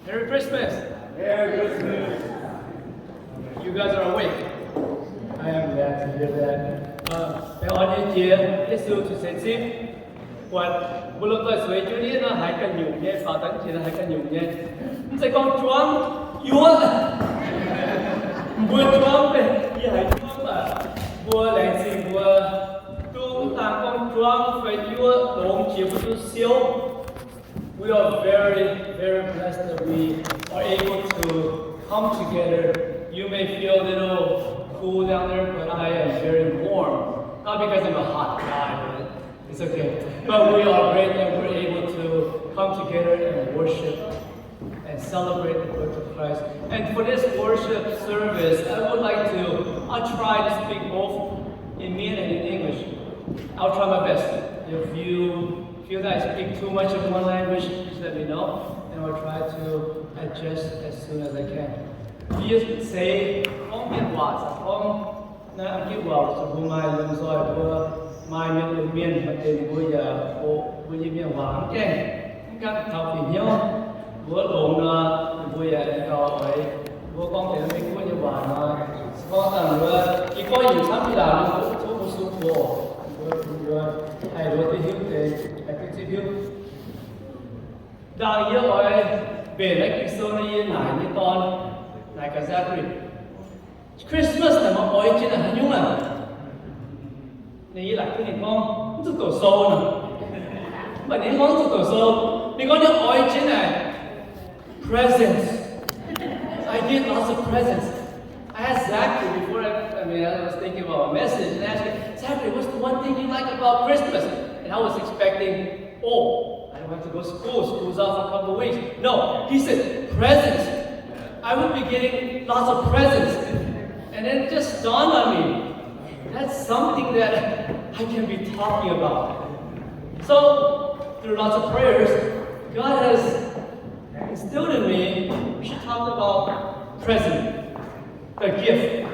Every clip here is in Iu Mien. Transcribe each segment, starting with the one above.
Merry Christmas. Merry Christmas. You guys are awake. I am glad to hear that. Baengh orn nyei jiex, Yesu caux seix zipv. Buatc mbuo lomh nzoih sueix jienv nor haiz ganh nyungc nyei, faaux dangv jiex nor haiz ganh nyungc nyei. Mv zeiz gorngv juangv yuoqv. Mbuo juangv, yie haiz juangv baac mbuo laengz zingh mbuo duqv dangh gorngv juangv fai yuoqv longx jiex mbuo duqv siouv. We are very, very blessed that we are able to come together. You may feel a little cool down there, but I am very warm. Not because I'm a hot guy, but it's okay. But we are great that we're able to come together and worship and celebrate the birth of Christ. And for this worship service, I would like to, I'll try to speak both in Mien and in English. I'll try my best. If you feel that I speak too much in one language, please let me know, and I'll try to adjust as soon as I can. Yie seix gorngv mienh waac, gorngv naaiv Anggitv waac, zuqc mbuo maaih lomh nzoih mbuo maaih mienh lunx mienh, maaih deix mbuo yaac oc mbuo nyei mienh waac mv gaengh, mv gaengh taux fih hnyouv. Mbuo longx nor, mbuo yaac gauh oix mbuo gorngv deix Meiv Guoqv nyei waac nor, se gorngv dangh mbuo, yie gorngv yietc camv yie laangc mbuo tov mbuo sung mbuo, mbuo, mbuo haih nduov duqv hiuv deix, haih duqv zipv hiuv. Ndaangc yie oix mbenc naaiv Ging-Sou nyei, yie naaic nyei dorn, naaic gaax Zachary, Christmas naaic maaih oix jiex naaic haaix nyungc aac? Ninh, yie laaic duqv ninh gorngv mv zuqc doqc sou nor. Mv baac ninh gorngv mv zuqc doqc sou. Ninh gorngv ninh oix jiex naaic presents. I get lots of presents. I asked Zachary before I, I mean, I was thinking about a message, and I asked him, Zachary, what's the one thing you like about Christmas? And I was expecting, oh, I don't have to go to school. School's off for a couple of weeks. No, he said, presents. I would be getting lots of presents. And then it just dawned on me, that's something that I can be talking about. So, through lots of prayers, God has instilled in me, we should talk about present, the gift.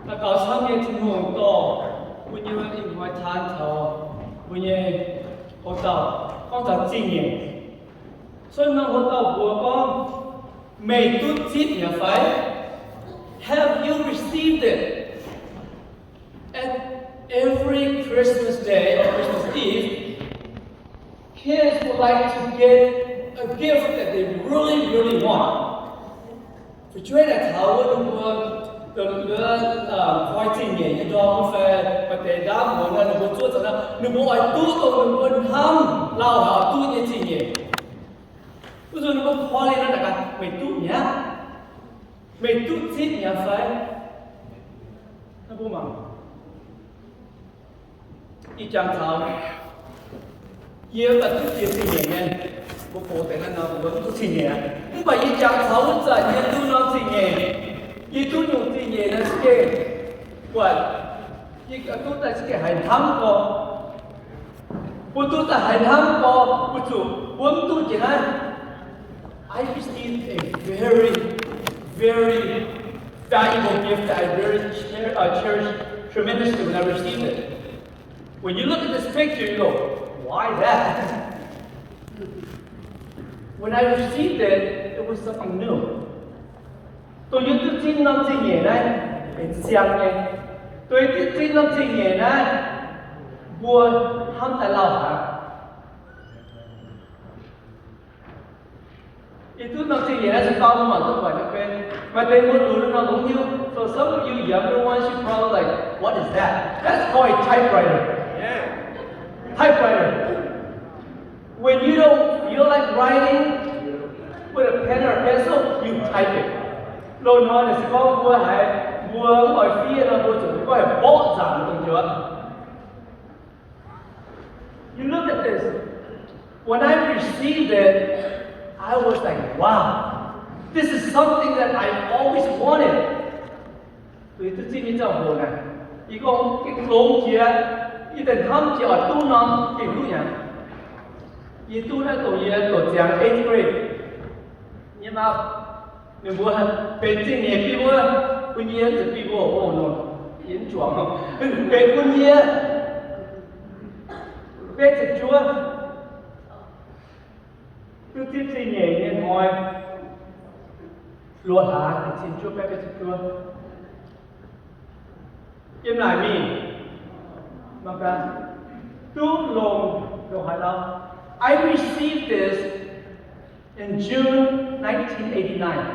Daux gaux camv nyei, Tin-Hungh dorh mbuo nyei ih hnoi taan taux mbuo nyei houx dauh gorngv taux zingh nyeic. Cuotv norm houx dauh mbuox gorngv, meih duqv zipv mi'aqv fai? Have you received it? At every Christmas Day or Christmas Eve, kids would like to get a gift that they really, really want. Fu'jueiv naaic taux wuov ninh mbuo, koi zingh nyeic nyei ndorm fai maaih deix ndaamv muonz nor, ninh mbuo zuov zanc nor, ninh mbuo oix duqv dongh ninh mbuo hnamv lauh haaix duqv nyei zingh nyeic. Wuov nzunc ninh mbuo koi liuz nor, naaic gaax, meih duqv mi'aqv? Meih duqv zipv mi'aqv fai? Naaiv mbuo mangc. Ih jangx taux, yie mv baac duqv jiex zingh nyeic nyei. Mbuo gox deix naaiv nor, mbuo mv duqv zingh nyeic aqv. Mv baac ih jangx taux wuov zanc yie duqv norm zingh nyeic, yie duqv nyungc zingh nyeic naaiv za'gengh buatc, yie duqv daaih za'gengh haiz hnamv gorx. Mbuo duqv daaih haiz hnamv gorx, weic zuqc mbuo mv duqv jiex naaiv. I received a very, very valuable gift that I very cher- uh, cherish tremendously when I received it. When you look at this picture, you go, why that? When I received it, it was something new. Dongh yie duqv zipv norm zingh nyeic naaiv, benx siang nyei. Dongh yie duqv zipv norm zingh nyeic naaiv, mbuo hnamv daaih lauh haic. Yie duqv norm zingh nyeic naaiv se gorngv mbuo mangc duqv buatc nyei benx. Maaih deix mbuo lunx nor mv hiuv. So some of you younger ones, you probably like, what is that? That's called a typewriter. Typewriter. When you don't feel like writing with a pen or a pencil, you type it. Loz-hnoi naaic se gorngv mbuo haiz mbuo mv oix fiev nor, mbuo ziouc mv goiv mborqv nzaangc dongh njoux. You look at this. When I received it, I was like, wow, this is something that I always wanted. Dongh yie duqv zipv nyei ziangh hoc naaic, yie gorngv gengh longx jiex, yie daaih hnamv jiex oix duqv norm gengh duqv nyei. Yie duqv naaiv dongh yie doqc ziangx eighth grade nyei maah, ninh mbuo benx zingh nyeic bun wuov, bun yie zuqc bun mbuo oc nor. Yie mv zuangx, benx bun yie betv ziepc juov, duqv zipv zingh nyeic nyei hnoi, loz-hlaax ziepc juov, betv betv ziepc juov. Yiem naaic mingh, mangc gaax, duqv longc ndongc haaix lauh. I received this in June nineteen eighty-nine.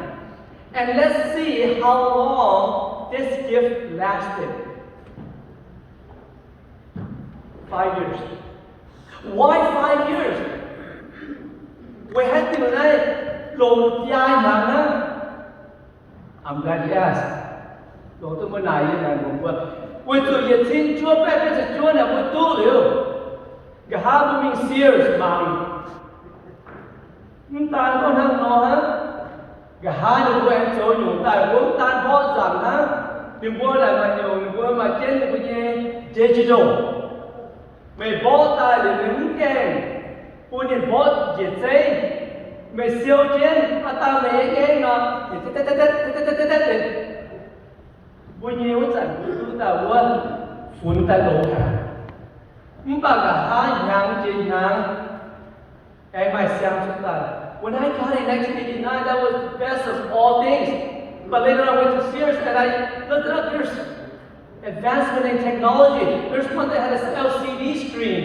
And let's see how long this gift lasted. Five years. Why five years? Weic haaix diuc naaiv longc biaa hnyangx naaiv? I'm glad you asked. Longc duqv mbuo naaic yie naaic longc mbuo. Weic zuqc yietc cin juov baeqv betv ziepc juov naaic mbuo duqv liuz, nqa'haav mbuo mingh Sears mangc. Mv daan gorngv hnangv nor hnangv. Nqa'haav ninh mbuo aengx zoux nyungc daaih mbuo mv daan mborqv nzangc hnangv. Ninh mbuo naaic maaih nyungc ninh mbuo maaih jienv ninh mbuo nyei digital. Meih mborqv daaih liuz meih mv gaengh bun ninh mborqv njiec zeiv. Meih siou jienv, aa, dangh meih nyei gaengh nor, mbuo nyei wuov zanc mbuo duqv daaih wuov funx daaih longx haic. Mv baac nqa'haav hnyangx jiex hnyangx, aengx maaih siang cuotv daaih. When I got in nineteen eighty-nine, that was the best of all things. But later on, I went to Sears and I looked it up. There's advancement in technology. There's one that had a L C D screen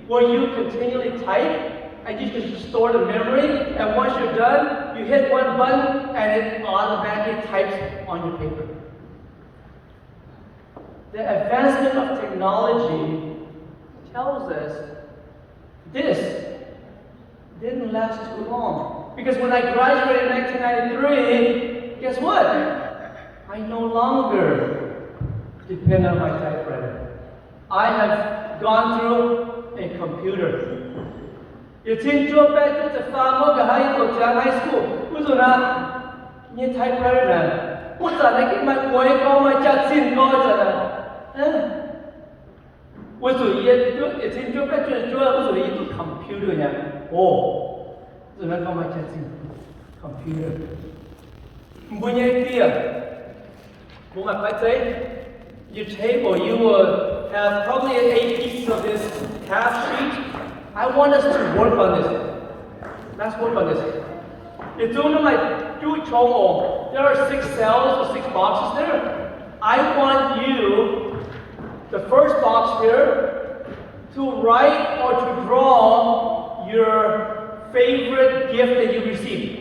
where you continually type and you can store the memory. And once you're done, you hit one button and it automatically types on your paper. The advancement of technology tells us this didn't last too long. Because when I graduated in nineteen ninety-three, guess what? I no longer depend on my typewriter. I have gone through a computer. Yietc cin juov baeqv juov ziepc faam wuov nqa'haav yie doqc ziangx high school wuov nzunc naaiv, nyei typewriter naaic, wuov zanc naaiv gengh maaih mueiz gorngv maaih jaax-zinh gorngv zanc naaic. Weic zuqc yie yietc cin juov baeqv juov ziepc juov wuov nzunc yie duqv computer nyei. O, wuov nzunc naaiv gorngv maaih jaax-zinh computer. Mbuo nyei dieh, mbuo maaih baeqv zeiv. Your table, you will have probably eight pieces of this half sheet. I want us to work on this. Let's work on this. Yietc zungv naaiv maaih juqv qongx oc. There are six cells or six boxes there. I want you, the first box here, to write or to draw your favorite gift that you received.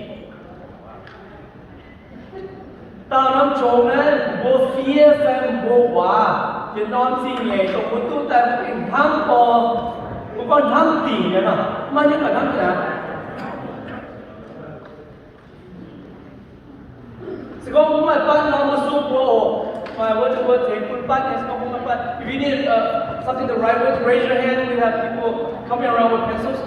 Dauh norm qongx naaiv, mbuo fiev fai mbuo waac, yietc norm zingh nyeic dongh mbuo duqv daaih mbuo gengh hnamv gorx, mbuo gorngv hnamv dingc nyei nor, maiv nyungc ga'hnamv aqv. Se gorngv mbuo maaih batv nor, mbuo sung mbuo oc. Maaih wuov, mbuo tengx bun batv nyei, se gorngv mbuo maaih batv. If you need, uh, something to write with, raise your hand. We have people coming around with pencils.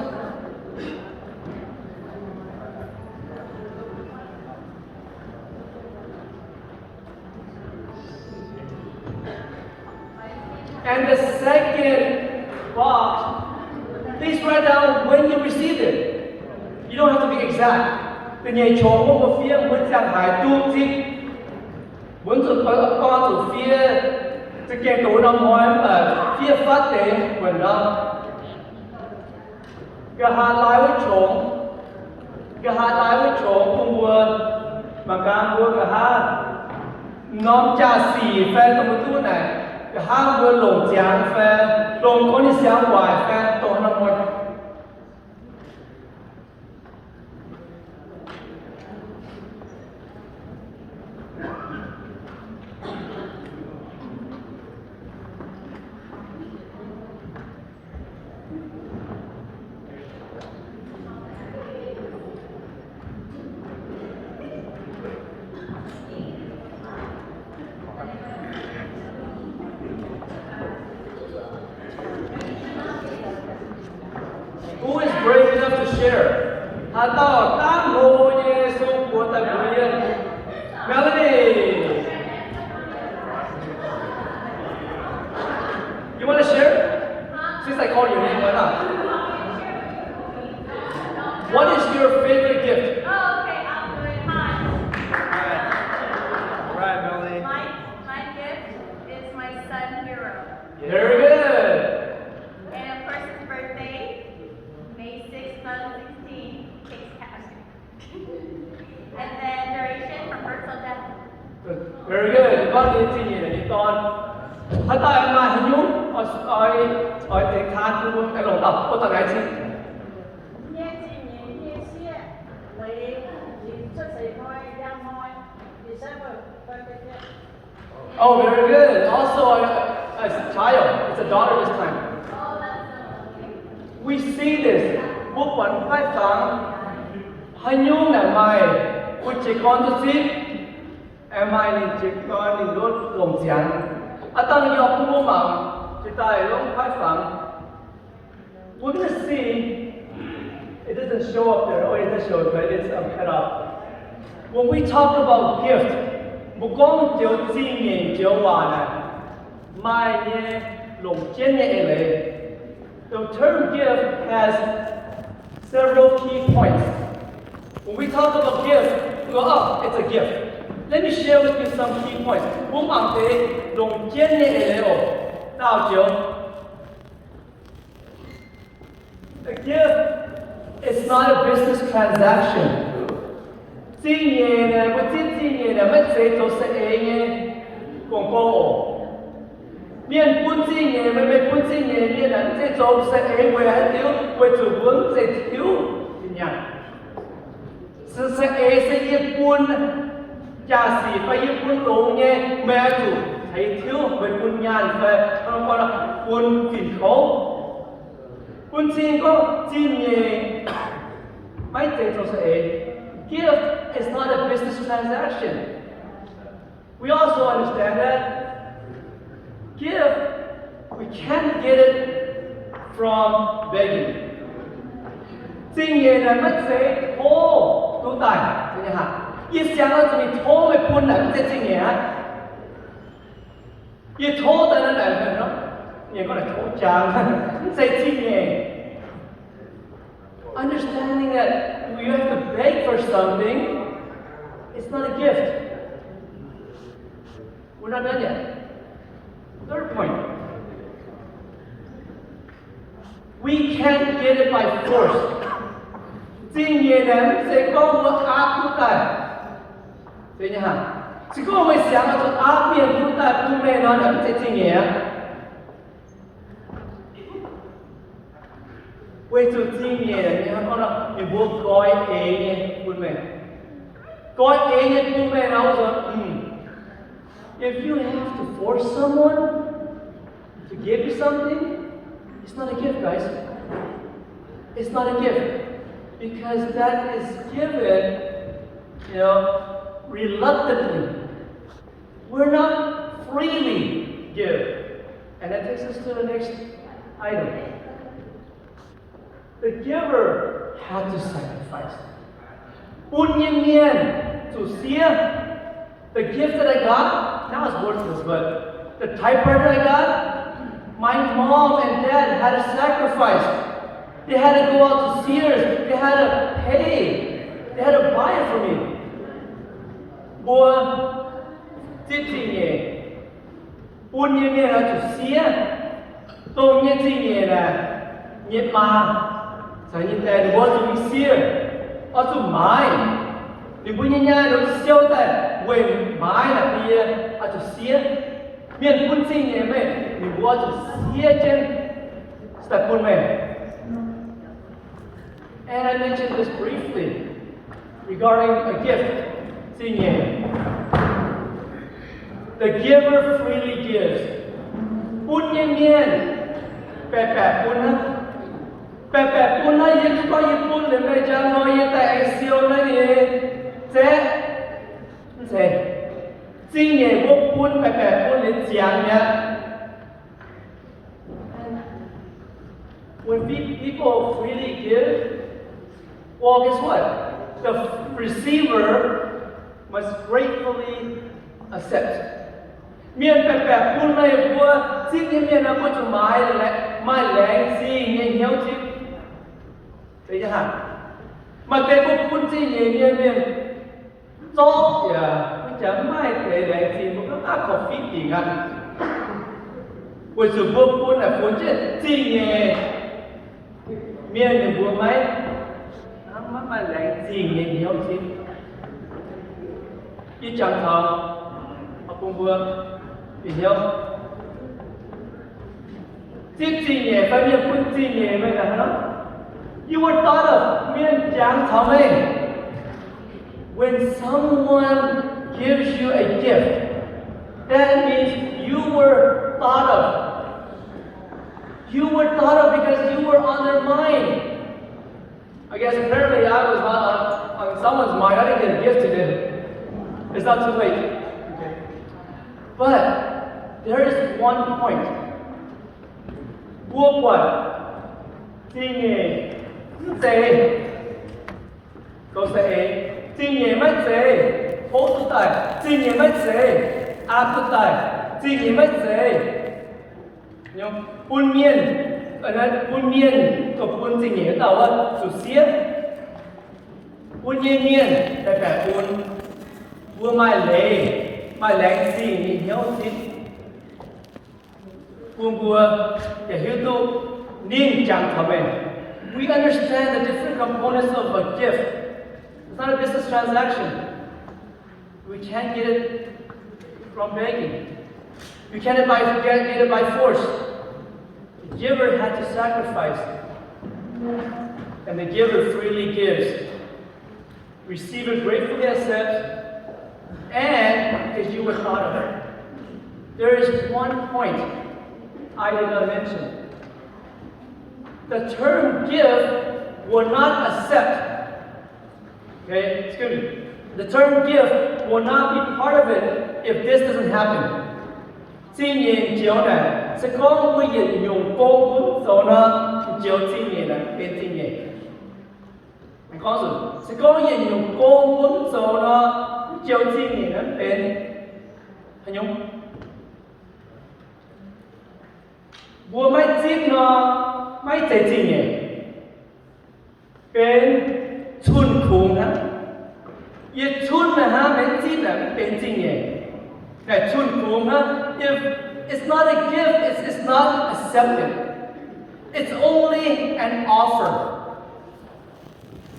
And the second box, please write down when you received it. You don't have to be exact. Da'nyeic qongx mbuo fiev mbuo ziangh haaix duqv zipv. Mbuo zuqc gorngv zuqc fiev za'gengh doz norm hnoi, mv baac fiev fatv deix wuonc norm. Nqa'haav lai wuov qongx, nqa'haav lai wuov qongx bun mbuo mangc gaax mbuo nqa'haav norm jaa-sic fai dongh mbuo duqv naaic, nqa'haav mbuo longc ziangx fai longc gorngv ninh siangx waaic fai dongh norm hnoi. Who is brave enough to share? Haaix dauh daav hlo nyei sung buoz daaih mbuox yie? Melanie, you want to share? Since I called your name, why not? What is your favorite gift? Oh, okay, I'll do it. Hi. All right, Melanie. My, my gift is my Very good. And a person's birthday, May sixth, two thousand sixteen, takes cash. And then duration from birth till death. Very good. Ninh gorngv ninh zingh nyeic nyei dorn. Haaix dauh maaih haaix nyungc oix, oix, oix tengx taan bun mbuo aengx longc dauh, ov, dauh naaiv cingv. Nyei zingh nyeic nyei sieqv, Leiz, ninh cuotv seix hnoi, njang hnoi, December thirty-first. Oh, very good. Also, a, a child. It's a daughter this time. We see this. Mbuo buatc fai fangx, haaix nyungc naaic maaih, wuov jiez gorn duqv zipv, aengx maaih ninh jiez gorn ninh duqv longc ziangx. Aav dangh yie oix bun mbuo mangc, jiex daaih longc fai fangx. We're gonna see, it doesn't show up there. Oh, it does show up, but it's, um, cut off. When we talk about gift, mbuo gorngv joux zingh nyeic joux waac naaic, maaih nyei longc jienv nyei eix leiz. The term gift has several key points. When we talk about gift, we go, "Oh, it's a gift." Let me share with you some key points. Mbuo mangc deix longc jienv nyei eix leiz oc. Daauh joux. A gift is not a business transaction. Zingh nyeic naaic, mbuo zipv zingh nyeic naaic, maiv zeiz zoux saeng-eix nyei gong-bou oc. Mienh bun zingh nyeic, meih, meih bun zingh nyeic mienh naaic, maiv zeiz zoux saeng-eix weic haaix diuc, weic zuqc mbuo maiv zeiz tiuv nyei nyaanh. Se saeng-eix se yie bun jaa-sic fai yie bun longx nyei, meih oix zuqc ceix tiuv, meih bun nyaanh fai bun fin-kouv. Bun cing gorngv zingh nyeic maiv zeiz zoux saeng-eix. Gift is not a business transaction. We also understand that gift, we can't get it from begging. Zingh nyeic naaic maiv zeiz tov duqv daaih. Yie siangx oix zuqc mingh tov meih bun naaic, maiv zeiz zingh nyeic aqv. Yie tov daaih naaic, mienh gorngv naaic tov jangx, maiv zeiz zingh nyeic. Understanding that you have to beg for something, it's not a gift. We're not done yet. Third point. We can't get it by force. Zingh nyeic naaic maiv zeiz gorngv mbuo aapv duqv daaih. Se gorngv meih siangx oix zuqc aapv mienh duqv daaih bun meih nor, naaic maiv zeiz zingh nyeic aqv. Weic zuqc zingh nyeic naaic, ninh gorngv nor, ninh mbuo goix eix nyei bun meih. Goix eix nyei bun meih nor, wuov, if you have to force someone to give you something, it's not a gift, guys. It's not a gift because that is given, you know, reluctantly. We're not freely give. And that takes us to the next item. The giver had to sacrifice. Bun nyei mienh zuqc siev. The gift that I got, now it's worthless, but the typewriter I got, my mom and dad had to sacrifice. They had to go out to Sears. They had to pay. They had to buy it for me. Mbuo zipv zingh nyeic, bun nyei mienh oix zuqc siev. Dongh nyei zingh nyeic naaic, nyei maa caux nyei die ninh mbuo oix zuqc mingh siev, oix zuqc maaiz. Ninh mbuo nyei nyaanh oix zuqc siou daaih weic maaiz naaic die, oix zuqc siev. Mienh bun zingh nyeic meih, ninh mbuo oix zuqc siev jienv daaih bun meih. And I mentioned this briefly regarding a gift. Zingh nyeic. The giver freely gives. Bun nyei mienh baeqc baeqc bun hnangv. Baeqc baeqc bun hnangv, yie mv gorngv yie bun liuz meih njang nor yie daaih aengx siou naaiv nyei zaeqv. Mv zeiz. Zingh nyeic mbuo bun baeqc baeqc bun liuz ziangx mi'aqv. When pe- people freely give, well, guess what? The receiver must gratefully accept. Mienh baeqc baeqc bun meih, mbuo zipv nyei mienh nor, mbuo zuqc maaih laengz, maaih laengz zingh nyei hnyouv zipv. Maaih deix mbuo bun zingh nyeic mienh, mienh zorqv yaac maiv jaax, maiv maaih deix laengz zingh, mbuo gorngv aqv, korv-fiqv dingc aqv. Weic zuqc mbuo bun naaic funx jienv zingh nyeic mienh ninh mbuo maiv, maiv maaih laengz zingh nyei hnyouv zipv. Yie jangx taux bun mbuo bieqc hnyouv. Zipv zingh nyeic fai mienh bun zingh nyeic meih naaic hnangv nor, you were thought of, mienh jangx taux meih. When someone gives you a gift, that means you were thought of. You were thought of because you were on their mind. I guess apparently I was not on, on someone's mind. I didn't get a gift today. It's not too late. Okay. But there is one point. Mbuo buatc zingh nyeic mv zeiz, zingh nyeic maiv zeiz hopv duqv daaih, zingh nyeic maiv zeiz aapv duqv daaih, zingh nyeic maiv zeiz bun mienh, bun mienh, bun zingh nyeic wuov dauh wuov zuqc siev. Bun nyei mienh daaih baeqc bun mbuo maaih leiz, maaih laengz zingh nyei hnyouv zipv, bun mbuo yaac hiuv duqv ninh jangx taux meih. We understand the different components of a gift. It's not a business transaction. We can't get it from begging. We can't buy, can't get it by force. The giver had to sacrifice, and the giver freely gives. Receiver gratefully accepts, and because you were thought of. There is one point I did not mention. The term gift will not accept, okay, excuse me. The term gift will not be part of it if this doesn't happen. Zingh nyeic joux naaic, se gorngv mbuo yietc nyungc gong mv zoux nor, joux zingh nyeic naaic benx zingh nyeic. Se gorngv yietc nyungc gong mv zoux nor, joux zingh nyeic naaic benx haaix nyungc? Mbuo maiv zipv nor, maiv zeiz zingh nyeic, benx cun-kungx hnangv. Yie cun naaic hnangv, maiv zipv naaic mv benx zingh nyeic. Naaic cun-kungx hnangv. If it's not a gift, it's, it's not accepted. It's only an offer.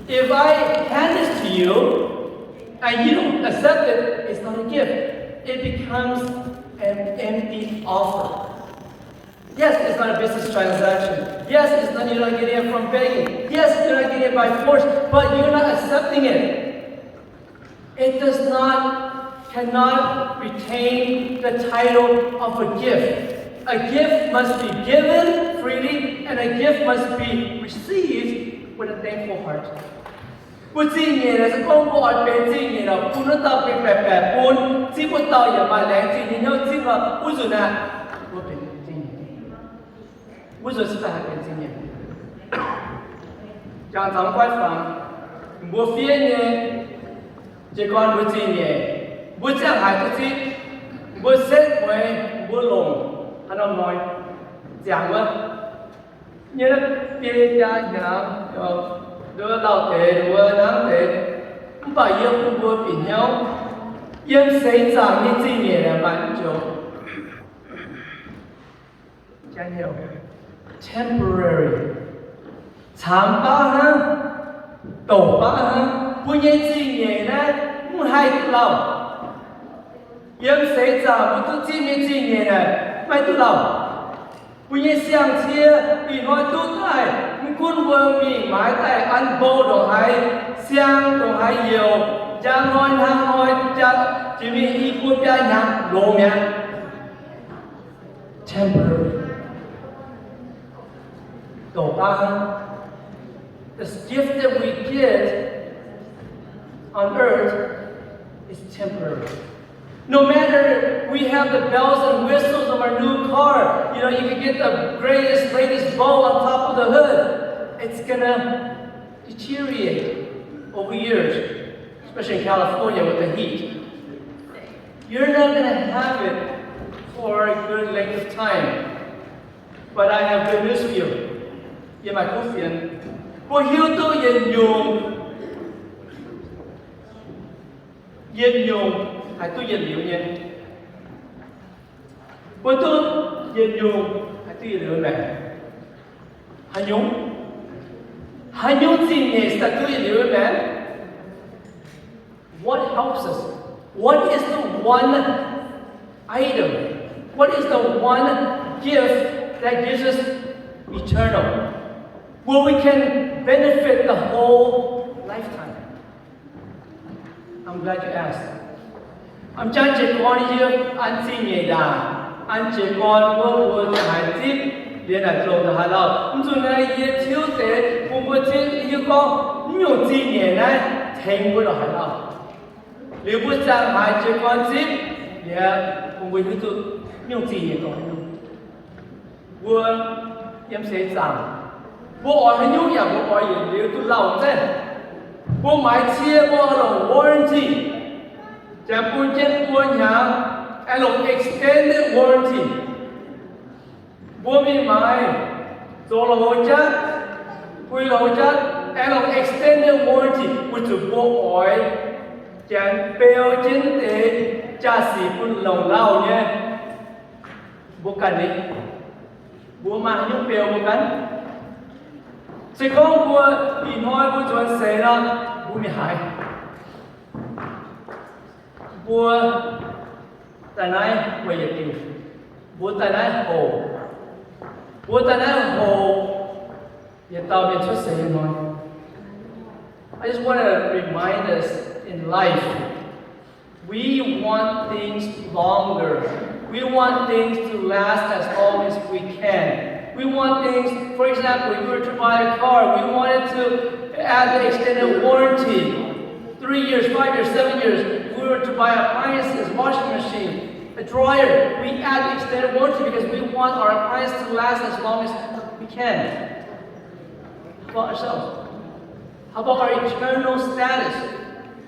If I hand this to you and you don't accept it, it's not a gift. It becomes an empty offer. Yes, it's not a business transaction. Yes, it's not, you're not getting it from begging. Yes, you're not getting it by force, but you're not accepting it. It does not, cannot retain the title of a gift. A gift must be given freely, and a gift must be received with a thankful heart. Mbuo zingh nyeic naaic se gorngv mbuo oix benx zingh nyeic nor, bun wuov dauh benx baeqc baeqc bun, zipv wuov dauh yaac maaih laengz zingh nyei hnyouv zipv nor, wuov nzunc naaic mbuo benx zingh nyeic. Wuov nzunc se daaih benx zingh nyeic. Jangx taux mv guaiv fangx, mbuo fiev nyei jiez gorn mbuo zingh nyeic, mbuo ziangh haaix duqv zipv, mbuo setv mueiz, mbuo longc haaix norm hnoi ziangx wuov nyei biei jaa hnyangx, nduov lauh deix, nduov hnamv deix, mv baac yiem bun mbuo bieqc hnyouv, yiem seix zaangc nyei zingh nyeic maaih mv joux. Temporary. Caamx baav hnangv, douc baav hnangv. Mbuo nyei zingh nyeic naaiv mv haih duqv lauh. Yiem seix zaangc mbuo duqv zipv nyei zingh nyeic naaic maiv duqv lauh. Mbuo nyei siang-cie ih hnoi duqv daaih, mv gunv mbuo mingh maaiz daaih an bou ndongc haaix siang, ndongc haaix youc, njang hnoi hnangv hnoi, jiex mingh i buo biaa hnyangx longx mi'aqv. Temporary. Douc baav hnangv. The gift that we get on earth is temporary. No matter we have the bells and whistles of our new car, you know, you can get the greatest, latest bow on top of the hood. It's gonna deteriorate over years, especially in California with the heat. You're not gonna have it for a good length of time. But I have good news for you. Yie maaih kuv fienx. Mbuo hiuv duqv yietc nyungc, yietc nyungc haih duqv yietc liuz nyei. Mbuo duqv Yiem nyungc haih duqv yietc liuz maengc? Haaix nyungc? Haaix nyungc zingh nyeic se duqv yietc liuz maengc? What helps us? What is the one item? What is the one gift that gives us eternal, where we can benefit the whole lifetime? I'm glad you asked. A'jang jiez gorn yie an zingh nyeic ndaangc, an jiez gorn wuov mbuo ziangh haaix zipv liuz naaic longc ndongc haaix lauh. Mv zuqc naaiv yie tiuv deix bun mbuo zipv hiuv gorngv mv nyungc zingh nyeic naaiv tengx mbuo ndongc haaix lauh. Liuz mbuo ziangh haaix jiez gorn zipv liuz, bun mbuo hiuv duqv mv nyungc zingh nyeic gorngv haaix nyungc. Mbuo yiem seix zaangc, mbuo oix haaix nyungc yaac mbuo oix yietc liuz duqv lauh zeiv. Mbuo maaiz cie mbuo oix longc warranty, janx bun jienv buo hnyangx, aengx longc extended warranty. Mbuo mingh maaiz zoux longx jatv, pui longx jatv, aengx longc extended warranty, weic zuqc mbuo oix janx beu jienv deix jaa-sic bun longc lauh nyei. Mbuo ganh ni, mbuo maaih haaix nyungc beu mbuo ganh? Se gorngv mbuo ih hnoi mbuo nzuonx seix nor, mbuo mingh haaix? Mbuo daaih naaiv weic yietc diuc, mbuo daaih naaiv hoc, mbuo daaih naaiv hoc, yietc dauh mienh cuotv seix hnoi. I just want to remind us in life, we want things longer. We want things to last as long as we can. We want things, for example, if we were to buy a car, we wanted to add the extended warranty. Three years, five years, seven years. If we were to buy appliances, washing machine, a dryer, we add extended warranty because we want our appliance to last as long as we can. How about ourselves? How about our eternal status?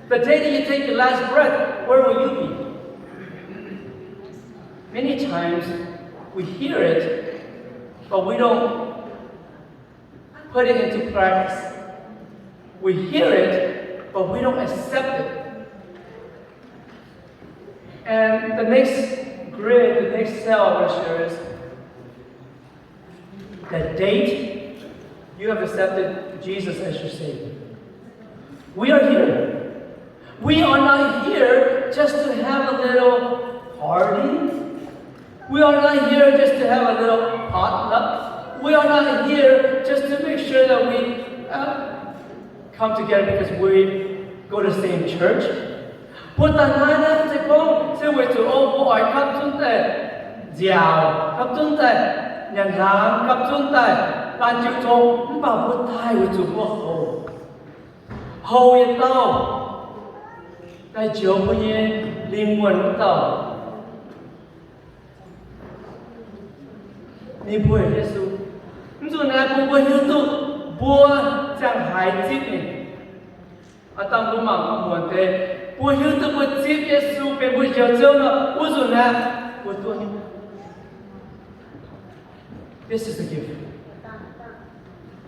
The day that you take your last breath, where will you be? Many times we hear it, but we don't put it into practice. We hear it, but we don't accept it. And the next grid, the next cell I want to share is the date you have accepted Jesus as your Savior. We are here. We are not here just to have a little party. We are not here just to have a little potluck. We are not here just to make sure that we uh, come together because we go to the same church. Mbuo daaih naaiv naaiv se gorngv se weic zuqc o mbuo oix gapv zunv daaih nziaauc, gapv zunv daaih nyanc hnaangx, gapv zunv daaih laanh jiu tong, mv baac mbuo daaih weic zuqc mbuo houx, houx yietc dauh daaih njoux mbuo nyei lingh wuonh wuov dauh. Ninh mbuo Yesu. Mv zuqc naaiv bun mbuo hiuv duqv mbuo ziangh haaix zipv ninh. Aa, dangh mbuo mangc muonc deix, mbuo hiuv duqv mbuo zipv Yesu benx mbuo njoux Ziouv nor, wuov nzunc naaiv mbuo duqv. This is the gift.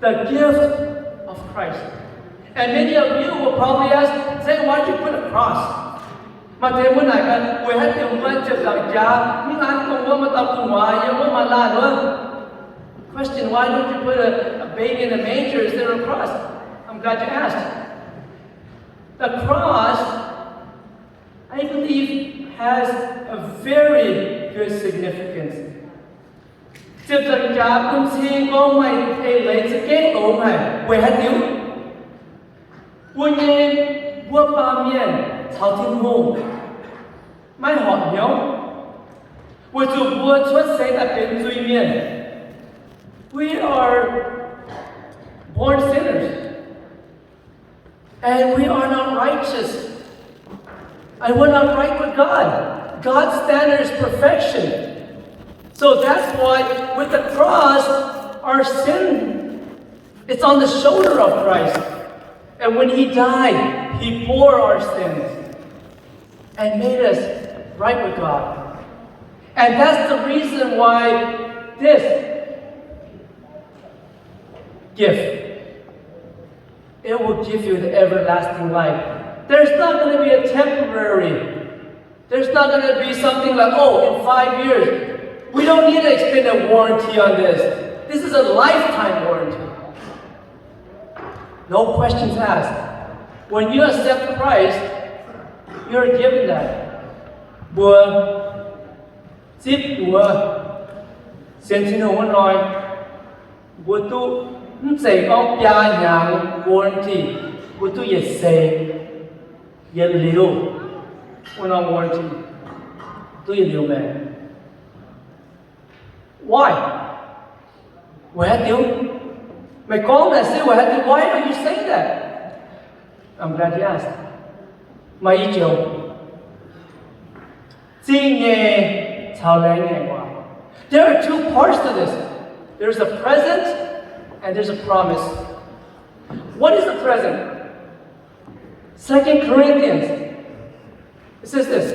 The gift of Christ. And many of you will probably ask, say, why'd you put a cross? Maaih deix mbuo naaic gaax, weic haaix diuc mbuo ziepc nzaangc jaax mv an dongh wuov maaih dauh gu'nguaaz yiem wuov maaih laanh wuov? Question, why don't you put a, a baby in a manger instead of a cross? I'm glad you asked. The cross, I believe, has a very good significance. Ziepc nzaangc jaax bun cing gorngv maaih eix leiz za'gengh longx haic. Weic haaix diuc? Mbuo nyei, mbuo baamh mienh caux Tin-Hungh maiv horpc hnyouv, weic zuqc mbuo cuotv seix daaih benx zuiz-mienh. We are born sinners. And we are not righteous. And we're not right with God. God's standard is perfection. So that's why with the cross, our sin, it's on the shoulder of Christ. And when he died, he bore our sins and made us right with God. And that's the reason why this gift, it will give you the everlasting life. There's not going to be a temporary, there's not going to be something like, oh, in five years, We don't need to extend a warranty on this. This is a lifetime warranty. No questions asked. When you accept Christ, you're given that. Mbuo zipv mbuo sienx Tin-Hungh wuov hnoi, mbuo duqv mv zeiz gorngv biaa hnyangx warranty, mbuo duqv yietc seix, yietc liuz, wuov norm warranty, duqv yietc liuz maengc. Why? Weic haaix diuc? Meih gorngv naaic se weic haaix diuc? Why are you saying that? I'm glad you asked. Maaih i joux, zingh nyeic caux laengz nyeic waac. There are two parts to this. There's a present and there's a promise. What is the present? Second Corinthians, it says this,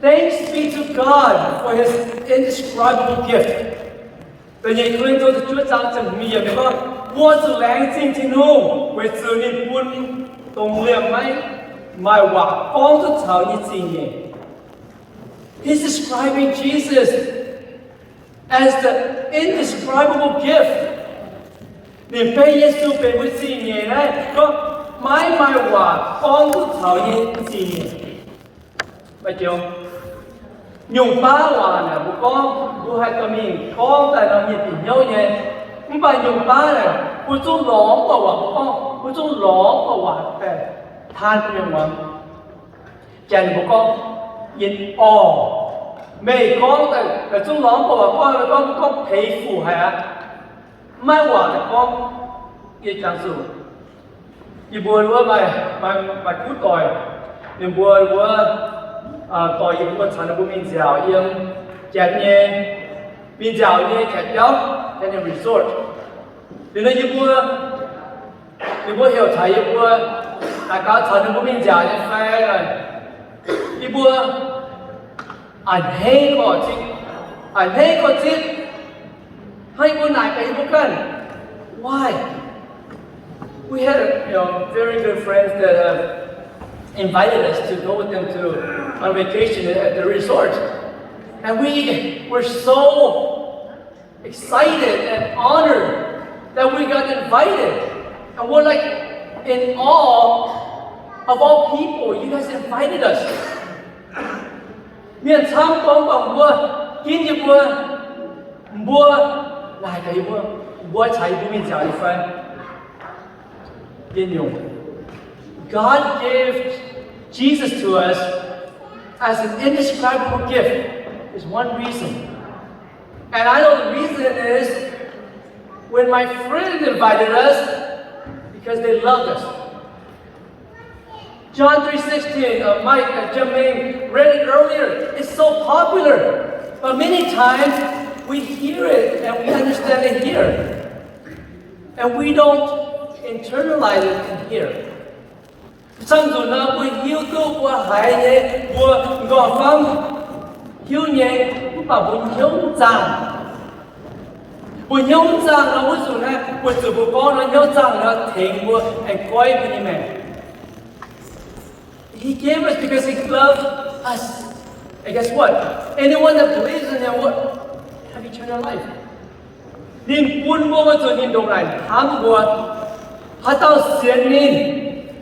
"Thanks be to God for his indescribable gift." Da'nyeic Ko^lin^to da'juov zaang ziepc hmz yiemc gorngv, mbuo zuqc laengz zingh Tin-Hungh weic zuqc ninh bun dongh liemh maiv maaih waac gorngv duqv caux nyei zingh nyeic. He's describing Jesus as the indescribable gift. Ninh beiv Yesu benx mbuo zingh nyeic naaiv gorngv maiv maaih waac gorngv duqv caux nyei zingh nyeic. Maaih joux nyungc baav waac naaic mbuo gorngv, mbuo haih dorh mingh gorngv daaih norm mienh bieqc hnyouv nyei. Mv baac nyungc baav naaic mbuo zungv lorz mv buatc waac mbuo gorngv, mbuo zungv lorz mv buatc waac daaih taan mienh muangx. Janx mbuo gorngv, in awe. Meih gorngv daaih zungv lorz mv buatc waac gorngv, gorngv, gorngv peix fuc haic aqv. Maiv waac daaih gorngv. Yie jangx zuqc yie mbuo wuov maaih, maaih, maaih kuv doic, ninh mbuo wuov, doic yie mbuo caux ninh mbuo mingh nziaauc yiem Janx nyei, mingh nziaauc nyei Janx jauv, Janx nyei resort. Liuz nor yie mbuo, ninh mbuo heuc taux yie mbuo, aa, gaax caux ninh mbuo mingh nziaauc nyei fai, yie mbuo a'hneiv gorx-zipv, a'hneiv gorx-zipv. Hnangv yie mbuo naaic gaax yie mbuo ganh, why? We had, you know, very good friends that have invited us to go with them to, on vacation at the resort. And we were so excited and honored that we got invited. And we're like in awe of all people, you guys invited us. Mienh camv gorngv mbuox mbuo, ginv yie mbuo, mbuo, naaic gaax yie mbuo, mbuo caux yie mbuo mingh nziaauc nyei fai? Yietc nyungc, God gave Jesus to us as an indescribable gift is one reason. And I know the reason is when my friend invited us, because they loved us. John three sixteen, uh, Mike, uh, Jermaine read it earlier. It's so popular, but many times we hear it and we understand it here. And we don't internalize it in here. Camv nzunc nor, mbuo hiuv duqv mbuo haiz nyei, mbuo m'nqorngv famv hiuv nyei, mv baac mbuo hnyouv mv zaangh. Mbuo hnyouv mv zaangh nor, wuov nzunc naaiv, weic zuqc mbuo gorngv nor hnyouv zaangh nor tengx mbuo aengx goiv mbuo nyei maengc. He gave us because he loved us. And guess what? Anyone that believes in him will have eternal life. Ninh bun mbuo weic zuqc ninh ndongc naaic hnamv mbuo, haaix dauh sienx ninh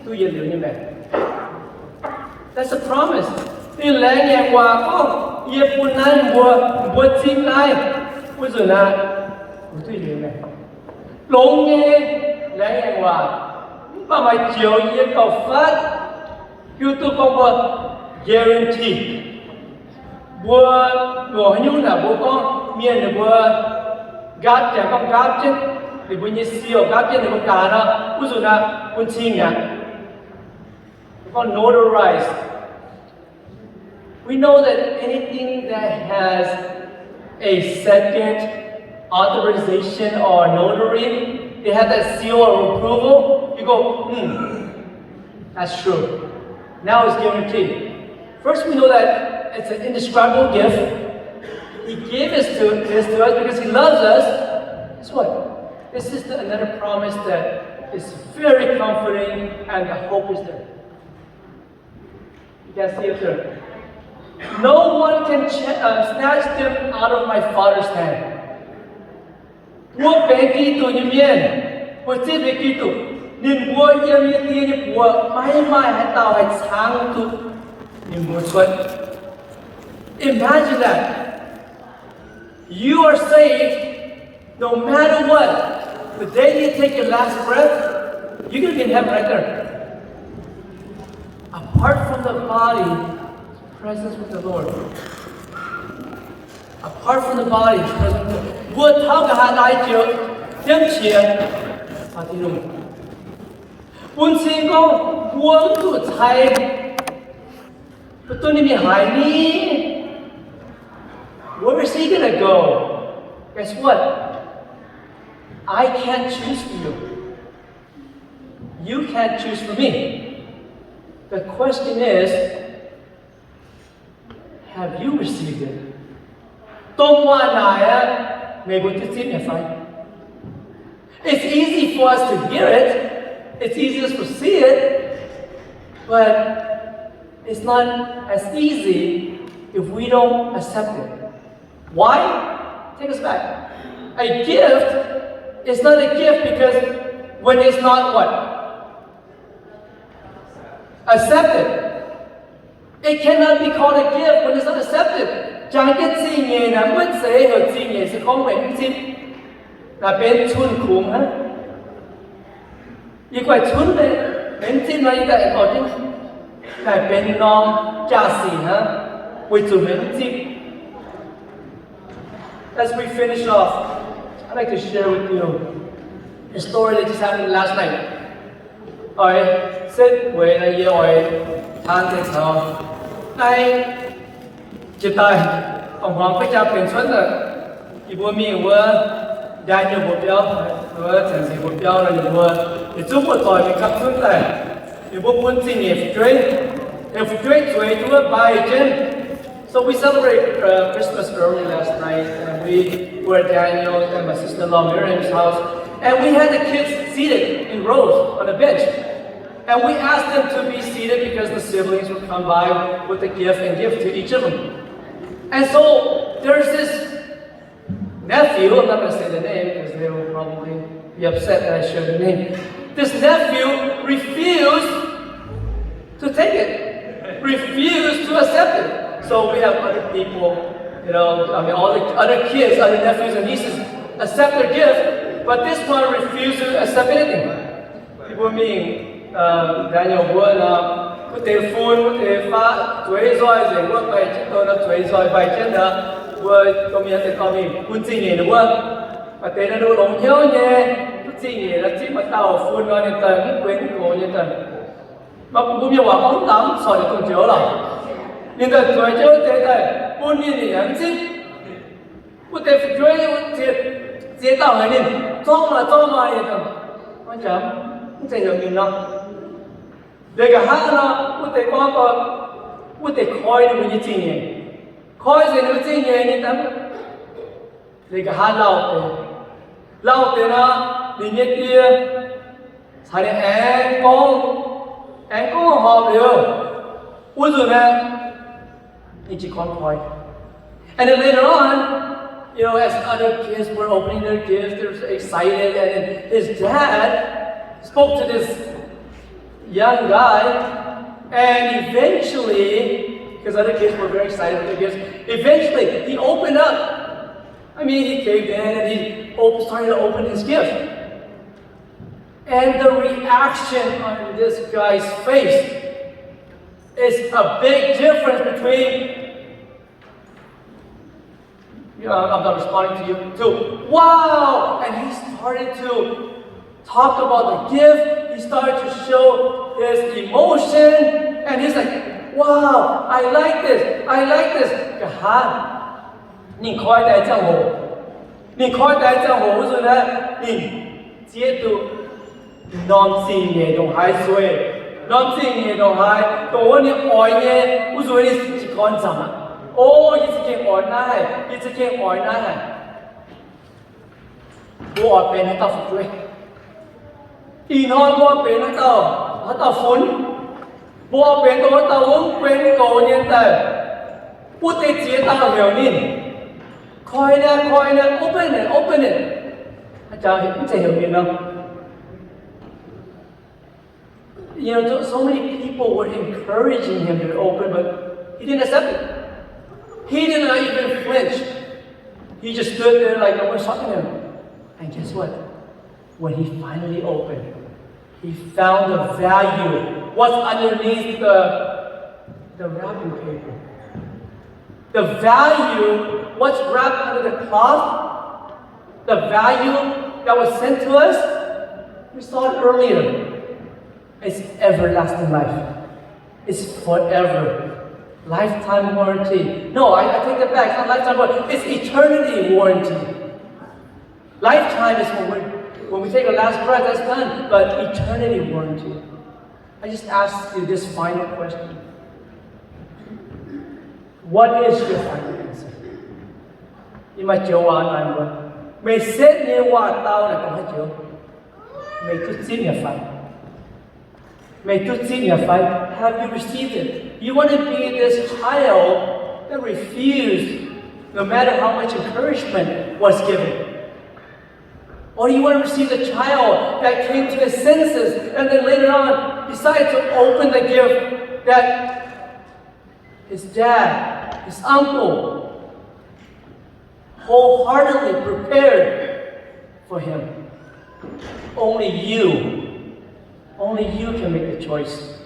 duqv yietc liuz nyei maengc. That's a promise. Ninh laengz nyei waac gorngv, yie bun naaiv mbuo, mbuo zipv naaiv, wuov nzunc naaiv, mbuo duqv yietc liuz maengc. Longx nyei laengz nyei waac, mv baac maaih joux yie gauh fatv, hiuv duqv gorngv mbuo guarantee. Mbuo longc haaix nyungc naaic mbuo gorngv mienh ninh mbuo nqaapv, janx gorngv nqaapv jienv ninh mbuo nyei seal, nqaapv jienv ninh mbuo gaax nor, wuov nzunc naaiv bun cing aqv. Gorngv notarize. We know that anything that has a second authorization or notary, they have that seal of approval, you go, hmm, that's true. Now it's guaranteed. First, we know that it's an indescribable gift. He gave this to, this to us because he loves us. Guess what? This is the, another promise that is very comforting and the hope is there. You can see it there. No one can ch- uh, snatch them out of my Father's hand. Mbuo benx Giduc nyei mienh, mbuo zipv nyei Giduc, ninh mbuo yiem yie Die nyei buoz maiv maaih haaix dauh haih caangv duqv ninh mbuo cuotv. Imagine that. You are saved no matter what. The day you take your last breath, you're going to be in heaven right there. Apart from the body, presence with the Lord. Apart from the body, presence with the Lord. Mbuo taux nqa'haav naaiv joux, jienv qiex, bun cing gorngv mbuo mv zuqc cai, mbuo duqv ninh mingh haaix ni? Where is he gonna go? Guess what? I can't choose for you. You can't choose for me. The question is, have you received it? Dongh waac naaic aqv, meih mbuo duqv zipv nyei fai? It's easy for us to hear it. It's easy for us to see it. But it's not as easy if we don't accept it. Why? Take us back. A gift is not a gift because when it's not what? Accepted. It cannot be called a gift when it's not accepted. Jangx jienv zingh nyeic naaic, maiv zeiz heuc zingh nyeic se gorngv meih mv zipv. Naaic benx cun-kungx hnangv. Yie guaix cunv meih, meih mv zipv nor yie daaih aengx dorh jienv. Naaic benx norm jaa-sic hnangv, weic zuqc meih mv zipv. As we finish off, I'd like to share with you a story that just happened last night. Oix setv weic naaiv yie oix taan deix caux naaiv jiex daaih, ong-hmuangx ga'jang benx cuotv daaih, yie mbuo mingh wuov Daniel mbuo biauv, wuov Cang Sing mbuo biauv nor, yie mbuo yietc zungv buoz-doic mingh gapv zunv daaih, yie mbuo bun zingh nyeic fu'jueiv, fu'jueiv zueiz duqv wuov mbaih jienv. So we celebrate uh, Christmas early last night, and we were at Daniel and my sister-in-law Miriam's house, and we had the kids seated in rows on the bench. And we asked them to be seated because the siblings would come by with a gift and give to each of them. And so there's this nephew, I'm not going to say the name because they will probably be upset that I shared the name. This nephew refused to take it, refused to accept it. So we have other people, you know, I mean, all the other kids, other nephews and nieces accept their gift, but this one refused to accept anything. Yie mbuo mingh Daniel wuov nor, wuov deix fun, wuov deix faqv zueiz nzoih nzengc wuov, mbaih jienv dongh nor zueiz nzoih mbaih jienv nor, mbuo domh mienh deix dorh mingh bun zingh nyeic wuov. Maaih deix nor longx hnyouv nyei, duqv zingh nyeic nor zipv maaih dauh fun nor, ninh daaih mv guenx mv gox nyei daaih. Mbuo mienh waac gorngv mv lamz corc ninh dongh njoux lorqc. Ninh daaih zueiz jienv wuov deix daaih bun ninh, ninh yaac mv zipv. Wuov deix fu'jueiv ziex dauh haiz ninh, zorqv maah, zorqv maah, nyei daaih, mv zeiz heuc ninh nor. Liuz nqa'haav nor, wuov deix gorngv, wuov deix koi ninh mbuo nyei zingh nyeic. Koi nzengc ninh mbuo zingh nyeic nyei daaih, liuz nqa'haav lauh deix. Lauh deix nor, ninh nyei die caux ninh aengx gorngv, aengx gorngv horpc liuz, wuov nzunc aeqv, ninh jiez gorn koi. And then later on, you know, as other kids were opening their gifts, they were so excited. And then his dad spoke to this young guy, and eventually, because other kids were very excited with their gifts, eventually he opened up. I mean, he came in and he op- started to open his gift. And the reaction on this guy's face is a big difference between, you know, I'm not responding to you, to, "Wow!" And he started to talk about the gift. He started to show his emotion. And he's like, "Wow, I like this. I like this." Nqa'haav ninh koi daaih ziangh hoc, ninh koi daaih ziangh hoc wuov nzunc naaiv, ninh zieqv duqv norm zingh nyeic ndongc haaix nzueic, norm zingh nyeic ndongc haaix, dongh wuov ninh oix nyei, wuov nzunc ninh jiez gorn nzamc aqv. O, yie za'gengh oix naaiv haic, yie za'gengh oix naaiv haic. Mbuo oix benx haaix dauh fu'jueiv? Ih hnoi mbuo oix benx haaix dauh, haaix dauh fun? Mbuo oix benx dongh haaix dauh wuov mv guenx goux nyei daaih, Wuov deix ziex dauh heuc ninh, koi naaiv, koi naaiv, open it, open it. Haaix dauh mv zeiz heuc ninh nor. You know, so, so many people were encouraging him to open, but he didn't accept it. He did not even flinch. He just stood there like no one was talking to him. And guess what? When he finally opened, he found the value, what's underneath the, the wrapping paper. The value, what's wrapped under the cloth, the value that was sent to us, we saw it earlier. It's everlasting life. It's forever. Lifetime warranty. No, I, I take that back. It's not lifetime warranty. It's eternity warranty. Lifetime is when we, when we take our last breath, that's done. But eternity warranty. I just ask you this final question. What is your final answer? Yie maaih joux waac naaic mbuo, meih setv nyei waac-dau naaic dongh haaix joux? Meih duqv zipv nyei fai? Meih duqv zipv nyei fai? Have you received it? You want to be this child that refused, no matter how much encouragement was given? Or you want to receive the child that came to his senses and then later on decided to open the gift that his dad, his uncle, wholeheartedly prepared for him. Only you, only you can make the choice.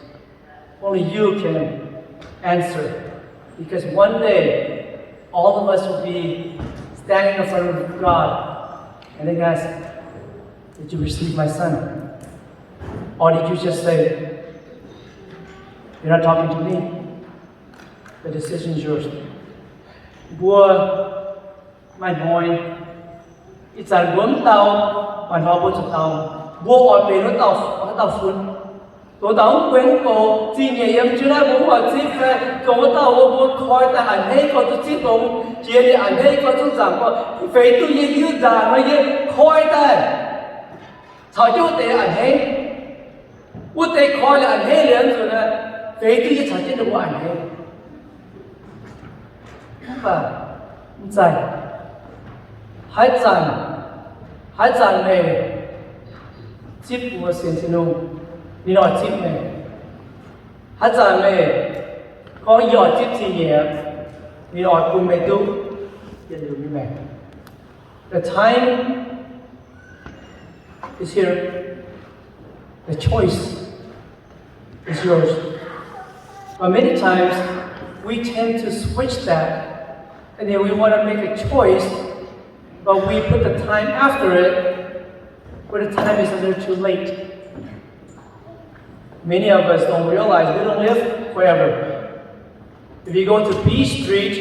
Only you can answer. Because one day, all of us will be standing in front of God and then ask, did you receive my son? Or did you just say, you're not talking to me? The decision is yours. Mbuo maaih hnoi, ih zanc mbuo mv dau, maaih hnoi mbuo zuqc dau. Mbuo oix benx wuov dauh, wuov dauh fun, zoux dauh mv guei mv goux, zingh nyeic yiem jienv naaiv mbuo mv oix zipv fai, zoux wuov dauh mbuo koi daaih a'hneiv gorx duqv zipv longx, jiex nyei a'hneiv gorx zungv zaangc gorx, feix duqv yie hiuv nzaangc nor yie koi daaih caux jienv wuov deix a'hneiv. Wuov deix koi liuz a'hneiv liuz nzunc, feix duqv yie caux jienv ninh mbuo a'hneiv. Mv baac mv zeiz. Haaix zanc, haaix zanc meih zipv mbuo sienx Tin-Hungh, ninh oix zipv meih. Haaix zanc meih gorngv yie oix zipv zingh nyeic, ninh oix bun meih duqv yietc liuz nyei maengc. The time is here. The choice is yours. But many times, we tend to switch that, and then we want to make a choice, but we put the time after it, but the time is a little too late. Many of us don't realize we don't live forever. If you go to B Street,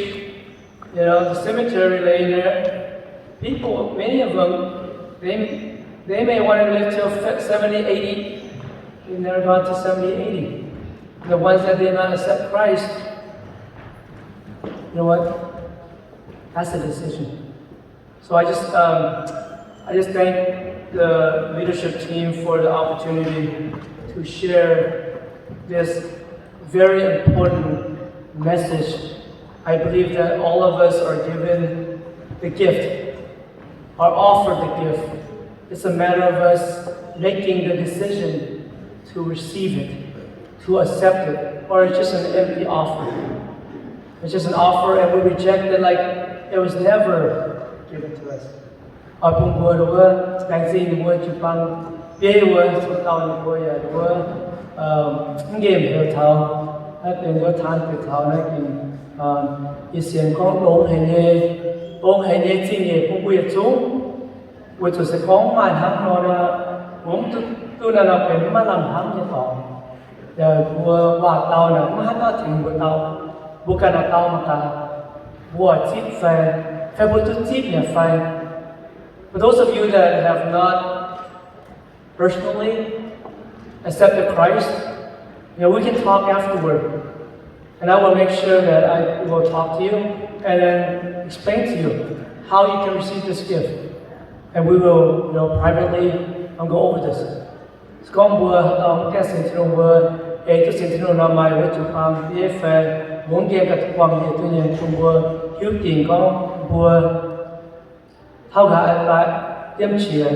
you know, the cemetery laying there, people, many of them, they, they may want to live till seventy, eighty. They never got to seventy, eighty. The ones that did not accept Christ, you know what? That's a decision. So I just, um, I just thank the leadership team for the opportunity to share this very important message. I believe that all of us are given the gift, are offered the gift. It's a matter of us making the decision to receive it, to accept it, or it's just an empty offer. It's just an offer and we reject it like it was never given to us. Oix bun mbuo wuov laengz zingh ninh mbuo jiu-baang bieiv wuov, cong-dauh ninh mbuo yaac wuov, mv nqemh heuc taux, naaiv benx wuov taan heuc taux naaiv gengh, yie sienx gorngv longx haic nyei, longx haic nyei zingh nyeic bun mbuo yietc zungv. Weic zuqc se gorngv maaih hnangv nor, mbuo mv duqv, duqv naaiv nor benx maiv lamh hnamv nyei dorngx. Mbuo waac-dau naaic maiv haih daaih tengx mbuo dau. Mbuo ganh dau mangc gaax, mbuo zipv fai, fai mbuo duqv zipv nyei fai. For those of you that have not personally accepted Christ, you know, we can talk afterward. And I will make sure that I will talk to you and then explain to you how you can receive this gift. And we will, you know, privately, um, go over this. Se gorngv mbuo haaix dauh maiv gaengh sienx Tin-Hungh, mbuo eix duqv sienx Tin-Hungh nor, maaih wuov jiu-baang bieiv fai Mbuo mv gaengh ganh buangh yietc duqv nyei, bun mbuo hiuv dingc gorngv mbuo hnangv haaix nor diemv qiex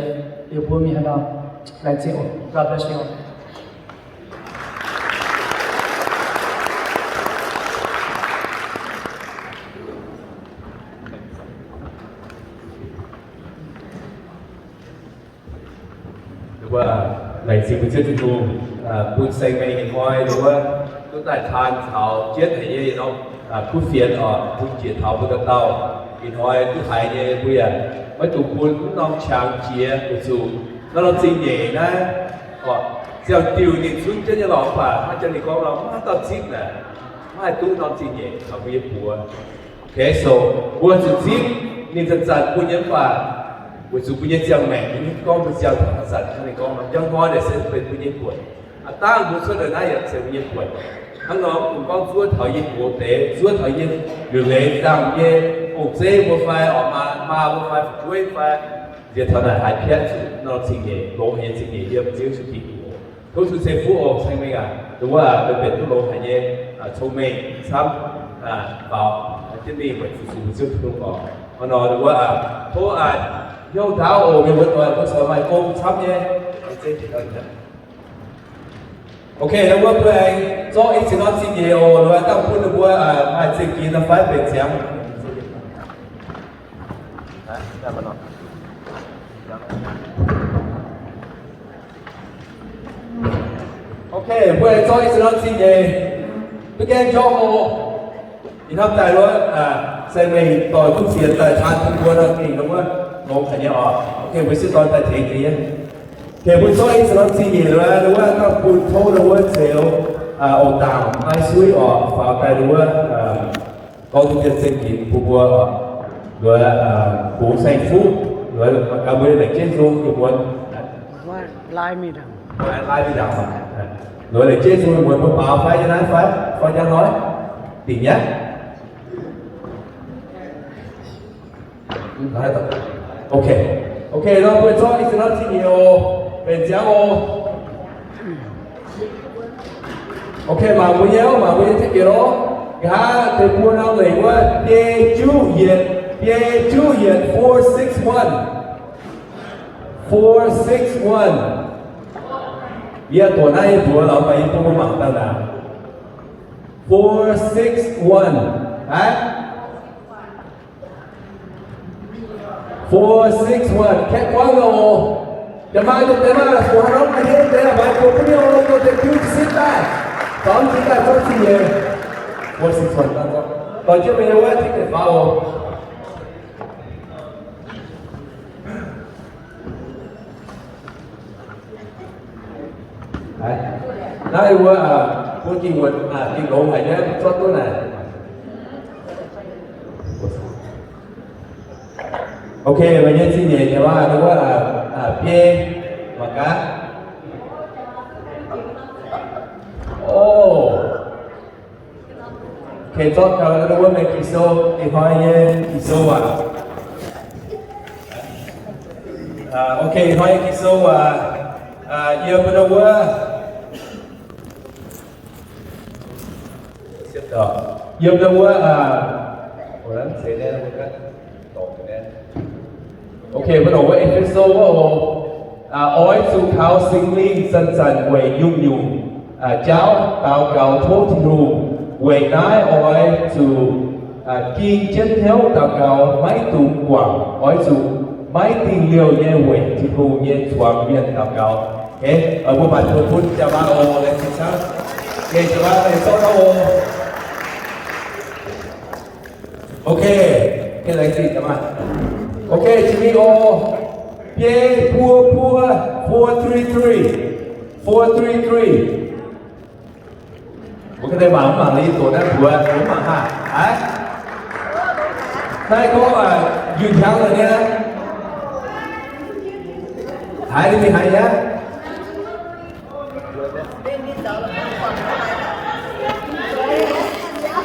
liuz mbuo mingh haaix nor. Laengz zingh oc. God bless you. Laengz zingh mbuo Ziouv Tin-Hungh bun Saeng Mengh ih hnoi wuov duqv daaih taan taux jienv haic nyei norm kuv fienx oc, bun jiex taux mbuo dauh dauh. Ih hnoi duqv haiz nyei mbuo yaac maiv dungx bun mv norm qangx jiex, weic zuqc norm norm zingh nyeic naaiv oc, ziangh diuh ninh zunv jienv nyei lorqc, mv baac hnangv jang ninh gorngv nor, maiv dauh zipv naaic, maiv haih duqv norm zingh nyeic taux mbuo nyei buoz. Okay, so mbuo zuqc zipv ninh zanc-zanc bun nyei mv baac weic zuqc mbuo nyei ziangh maengc, ninh gorngv mbuo ziangh taux zanc-zanc, hnangv ninh gorngv nor, njang hnoi naaic se benx mbuo nyei buonc. Aav dangh mbuo cuotv daaih naaiv yaac se mbuo nyei buonc. Hnangv nor, bun gorngv zuov taux yie mbuo deix, zuov taux yie liuc leiz nzangc nyei ong-zeiv mbuo fai, oc, maa, maa mbuo fai, fu'jueiv fai, nziex taux naaic haiz piatv zuqc norm zingh nyeic, longx haic nyei zingh nyeic yiem Ziouv Yesu Giduc. Tov Tin-Hungh ceix fuqv oc, Saeng Mengh aac, nduov wuov benx duqv longx haic nyei cong-mengh camv faaux jienv mingh weic zuqc zuqc Ziouv Tin-Hungh oc. Hnangv nor nduov wuov, tov hnyouv ndaauv oc, mienh muoz-doic, mbuo corc maaih gong camv nyei. Okay, nduov wuov mbuo aengx zorqv i cin norm zingh nyeic oc, nduov wuov dangh bun ninh mbuo maaih zingh ginx nor fai benx ziangx. Okay, mbuo aengx zorqv i cin norm zingh nyeic, mv gaengh jorm oc. Ih hnamv daaih wuov, Saeng Mengh doic kuv fienx daaih taan bun mbuo nor, gengh nduov wuov longx haic nyei oc. Okay, mbuo sieqv dorn daaih tengx jienv. Okay, mbuo zorqv i cin norm zingh nyeic nduov wuov, nduov wuov dangh bun tov nduov wuov Zeux, Ong Dangc, Naaiv Suiv oc, faaux daaih nduov wuov gorngv duqv zingh ginx bun mbuo, nduov bungx saeng-fuqv, nduov gaax mbuo laengz jienv nzung yie mbuo. Nduov laengz jienv nzung yie mbuo, mbuo baaux fai nyei naaiv fai, fai njang hnoi, dingc nyei. Okay. Okay, nor mbuo zorqv i cin norm zingh nyeic oc, benx ziangx oc. Okay, mangc mbuo nyei, mangc mbuo nyei ticket oc. Nqa'haav deix buo norm leiz wuov biei juqv yietc, biei juqv yietc, four six one. Four six one. Yie doqc naaiv yie mbuox lorz mangc, yie bun mbuo mangc daaih naaic. Four six one. Aqv. Four six one, kaeqv guangv oc. Jaax maah, jaax maah, buoz haaix norm maaih hnangv deix, maaih buoz bun mienh oc, doix deix biuv jiez sin daaih. Dorngx jiez daaih zorqv zingh nyeic. Four six one, dorh jienv mingh wuov ticket faaux oc. Naaiv wuov, bun ging wuonc, ging longx haic nyei, zorqv duqv naaic. Okay, meih nyei zingh nyeic jaax maah, wuov biei mangc gaax. O. Okay, zorqv gau wuov mienh Ging-Sou, ih hnoi nyei Ging-Sou waac. Okay, ih hnoi nyei Ging-Sou waac, yiem wuov, yiem wuov, Okay, mbuo longc wuov E^fe^so wuov oc. Oix zuqc kaux Singx Lingh zanc-zanc weic nyungc-nyungc jauv daux gaux tov Tin-Hungh. Weic naaiv oix zuqc ging jienv hnyouv daux gaux, maiv dungx guangc. Oix zuqc maiv dingh liouh nyei weic Tin-Hungh nyei zuangx mienh daux gaux. Mbuo maaih tov bun jaax maah oc, laengz zingh camv. Geh jaax maah, zorqv taux oc. Okay, laengz zingh jaax maah. Okay, jiex mingh oc. Biei buo buo, four three three, four three three. Mbuo ga'naaiv mangc mv mangc, yie doqc naaiv mbuox mbuo mangc haah. Aav, naaiv gorngv yunh hnyangx lorqc nyei. Haiz ninh mingh haiz nyei.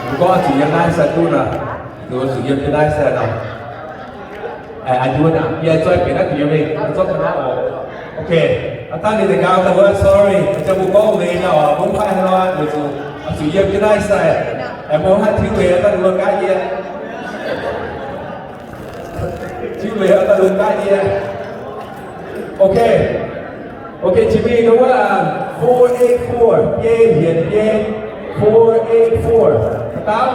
Mbuo gorngv zuqc yiem naaiv sai duqv nor, zuqc yiem naaiv sai nor. Aa, yie zoih benx naaiv gu'nyuoz mingh, zorqv ga'naaiv oc. Okay, aav dangh ninh deix nqaang daaih wuov, sorry, ziangh mbuo gorngv leiz nyei oc, mv baac haaix nor, weic zuqc Zuqc yiem jienv naaiv sai, aengx mbuo haih tiuv leiz daaih lungh gaav yie. Tiuv leiz daaih lungh gaav yie. Okay. Okay, Jimmy, the one, four eight four. Biei hietc biei, four eight four. Haaix dauh?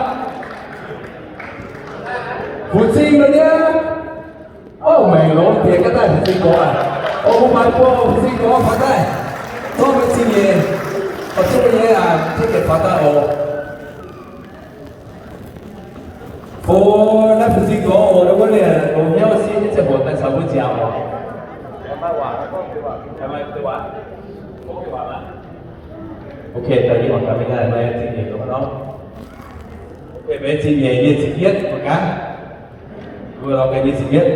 Fu-Zing nor niaa. Ov, maengc longx diex gaav daaih Fu-Zing gorx aac. Ov, mbuo maaih buo Fu-Zing gorx faaux daaih. Zorqv mbuo zingh nyeic. Oix zuqv mbuo nyei aac, tiuv leiz faaux daaih oc. Fu, naaiv Fu-Zing gorx oc, naaiv wuov liemh longx hnyouv siev nyei ziangh hoc daaih caux mbuo nziaauc oc. Okay, daaih yie mangc gaax meih daaih maaih zingh nyeic gorx nor. Okay, meih zingh nyeic, yie zingh yietv mangc gaax. Mbuo lorz ganh nyei zingh yietv.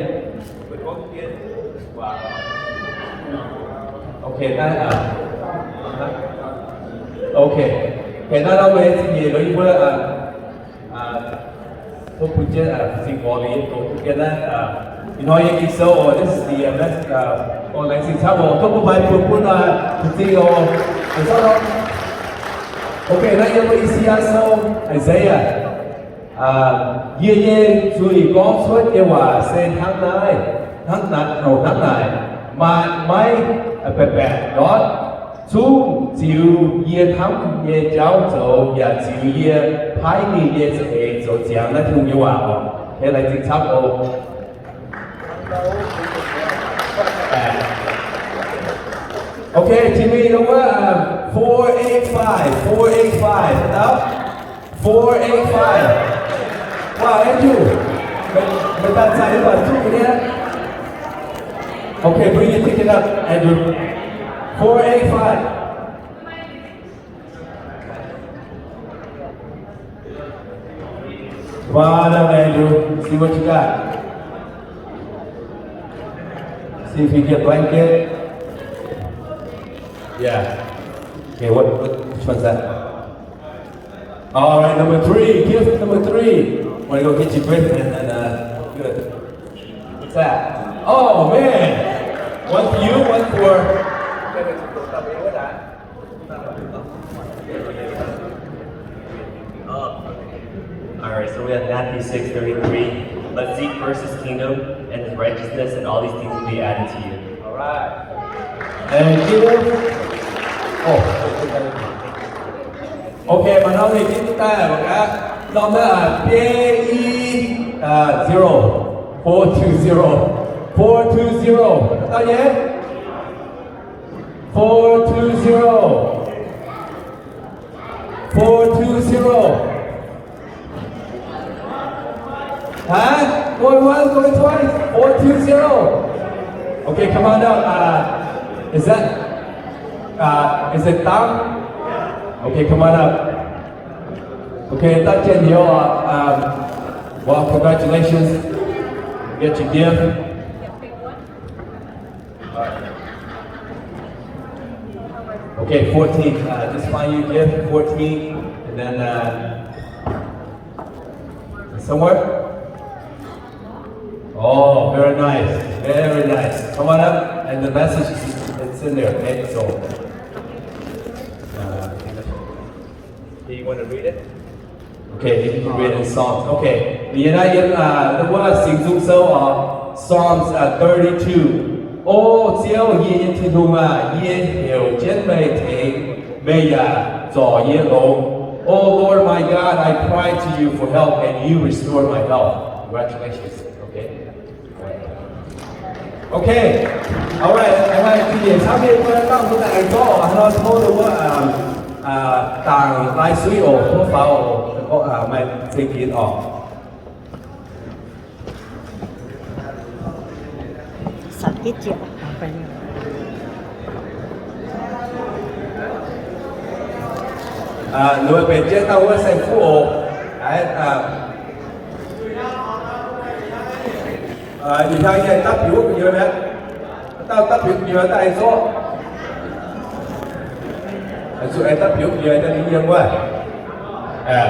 Okay, naaiv, okay. Okay, naaiv nor meih zingh nyeic nor yie mbuo, uh, uh, tov bun jienv, uh, Fu-Zing gorx liuz yie doqc bun jienv naaiv, uh, ih hnoi yie Ging-Sou oc, this is the, uh, best, uh, oh, laengz zingh camv oc, tov bun maaih bun bun, uh, Fu-Zing oc. Okay, naaiv yiem mbuo E C R Sou, Isaiah. Yie nyei zuiz gorngv cuotv nyei waac se hnangv naaiv, hnangv naaic, hnangv naaic, maaih maiv baeqc baeqc ndortv, zungv ziux yie hnamv nyei jauv zoux, yaac ziux yie paaiv ninh nyei za'eix zoux ziangx. Naaiv Tin-Hungh nyei waac oc. Laengz zingh camv oc. Okay, Jimmy, number, uh, four eight five, four eight five, haaix dauh? Four eight five. Wow, Andrew. Meih, meih daaih zaih nyei baac zuqv nyei. Okay, bring your ticket up, Andrew. Four eight five. Come on up, Andrew. See what you got. See if you get a blanket. Yeah. Okay, what, what, which one's that? All right, number three, gift number three. Wanna go get your gift, man, and, uh, good. What's that? Oh, man. One for you, one for. All right, so we have Matthew six thirty-three. But seek first his kingdom and his righteousness, and all these things will be added to you. All right. Thank you. Oh. Okay, mangc norm ninh ginv daaih mangc gaax. Norm naaiv, uh, B E, uh, zero. Four two zero. Four two zero. Dauh nyei? Four two zero. Four two zero. Huh? Going once, going twice. Four two zero. Okay, come on up. Uh, is that, uh, is it down? Okay, come on up. Okay, 大家好, um, well, congratulations. Get your gift. Okay, fourteen. Uh, just find your gift, fourteen, and then, uh, somewhere. Oh, very nice, very nice. Come on up, and the message is, it's in there. Okay, so, uh, do you want to read it? Okay, you can read in Psalms. Okay, yie naaiv yiem, uh, the word Singx Nzung Sou oc, Psalms, uh, thirty-two. O Ziouv, yie nyei Tin-Hungh aac, yie heuc jienv meih tengx, meih yaac zorc yie longx. Oh Lord my God, I cry to you for help, and you restore my health. Congratulations. Okay. Okay. All right. Hnangv naaiv zingh nyeic camv nyei mbuo dangh mbuo daaih aengx zorqv hnangv nor tov wuov, uh, uh, dangc lai suiv oc, tov faaux oc, maaih zingh ginx oc. สามสิบเจ็ด Aa, ninh mbuo benx jienv dauh wuov saeng-kuv oc. Aa, ih hnoi yie dapv biux gu'nyuoz mi'aqv. Dauh dapv biux gu'nyuoz daaih zorqv. Zuqc aengx dapv biux gu'nyuoz daaih yiem wuov. Aa.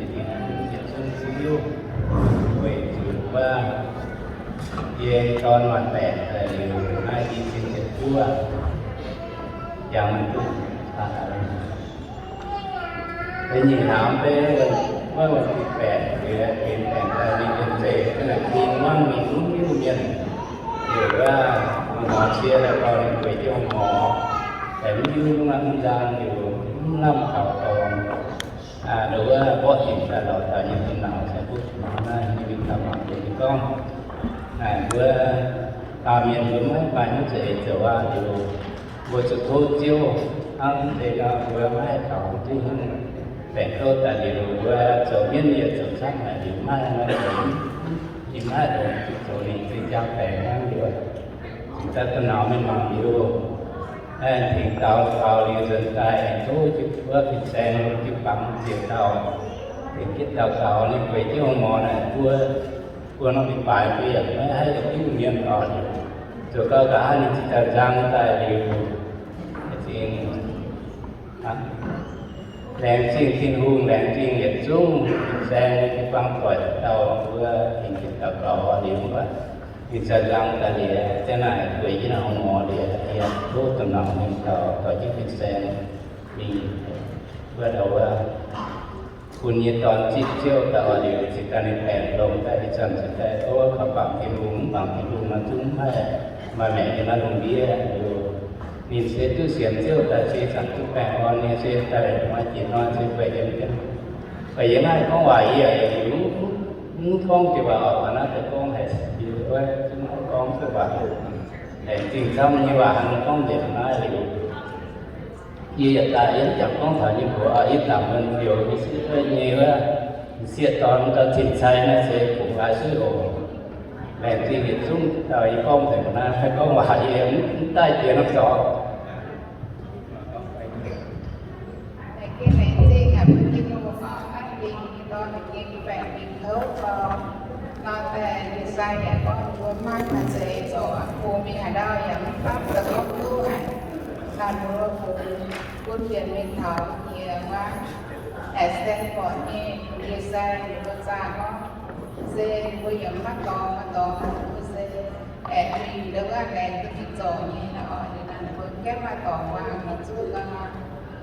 ninh yietc zungv siouv weic zuqc wuov yie dorn maaih baengc daaih liuz naaiv i cin ziepc juov, jangx maiv duqv. Da'nyeic hlaax mv bei wuov, wuov deix baengc liuz, benx baengc daaih ninh mienh zeiz, ninh mangc mingh mv hiuv mienh, liuz wuov, mingh mor cie daaih dorh ninh gueic jienv mor, aengx mv hiuv mv nzaan liuz, mv lamh kaux dorngx. Nduov wuov mborqv dingc daaih lorz taux nyei zinh ndaangc cingx duqv naaiv nyei mingh taux mangc deix nyei gorngv, naaic mbuo baamh mienh mbuo maiv maaih hnyouv za'eix zoux aqv liuz, mbuo zuqc tov Ziouv hnangv deix nor, mbuo maiv haih taux duqv hnangv. Baengc kouv daaih liuz, mbuo zoux mienv yaac zoux camv haic liuz, maiv maaih, ninh maiv longc zoux ninh zinh jaa baengc hnangv liuz, cingx daaih duqv naux mingh mangc liuz, tengx daux gaux liuz nzuonx daaih tov jiu-baang fin-saeng, jiu-baang ziex dauh, tengx jienv daux gaux, ninh gueic jienv mor naaic buo, buo norm leiz-baaix mbuo yaac maiv haih longc hiuv mienh oc. Zoux gau nqa'haav ninh cingx daaih nzang daaih liuz, zingh, laengz zingh Tin-Hungh, laengz zingh yietc zungv fin-saeng nyei jiu-baang doic dauh mbuo tengx jienv daux gaux liuz, ninh cingx daaih nzang daaih liuz, ziang naaic gueic jienv naaiv hnangv mor liuz, yie tov dongh naaic mingh taux, taux jienv fin-saeng mingh, wuov dauh wuov bun yie dorn zipv Ziouv daaih oix liuz, cingx daaih ninh baengc longx daaih, ih zanc cingx daaih tov kaux bangc Tin-Hungh, mv bangc Tin-Hungh nor zungv mv haih maaih maengc yiem naaiv lungh ndiev liuz, ninh se duqv sienx Ziouv daaih se zanc duqv baengh orn nyei, se daaih maaih jiex hnoi se gueic yiem jienv. Baac yie maiv gorngv waac, yie liuz mv gorngv jiex waac oc, naaiv deix gorngv haic, zungv maiv gorngv duqv waac. Laengz zingh camv nyei waac haaix nor gorngv nzengc naaiv liuz. Yie yietc daaih yie mv jangx gorngv taux nyei mbuox, yie dangc mienh fioux nyei sieqv nyei wuov, m'sieqv dorn dauh Cin-Cai naaiv se fungx laaix suiv oc. Laengz zingh yietc zungv dauh yie gorngv nzengc naaiv, maiv gorngv waac yie mv daaih jiex norm dorngx. Laengz zingh haic bun Tin-Hungh oc, naaiv dingc nyei dorn naaic gengh baengc mingh kouv gau. Nor daaih yie sai yaac gorngv mbuo maiv maaih za'eix zoux, bungx mingh haaix ndau yaac mv baac daaih gorngv duqv haic. Naaiv mbuo bungx gunv mienh mingh taux jiex wuov Stanford nyei, yie sai ninh mbuo zaah gorngv, se mbuo yaac maiv dorngx, maiv dorngx, mbuo se aengx mingh ndau wuov laengz duqv mingh zorc nyei nor, ninh mbuo gaengh maaih dorngx waac mingh zuqv nor.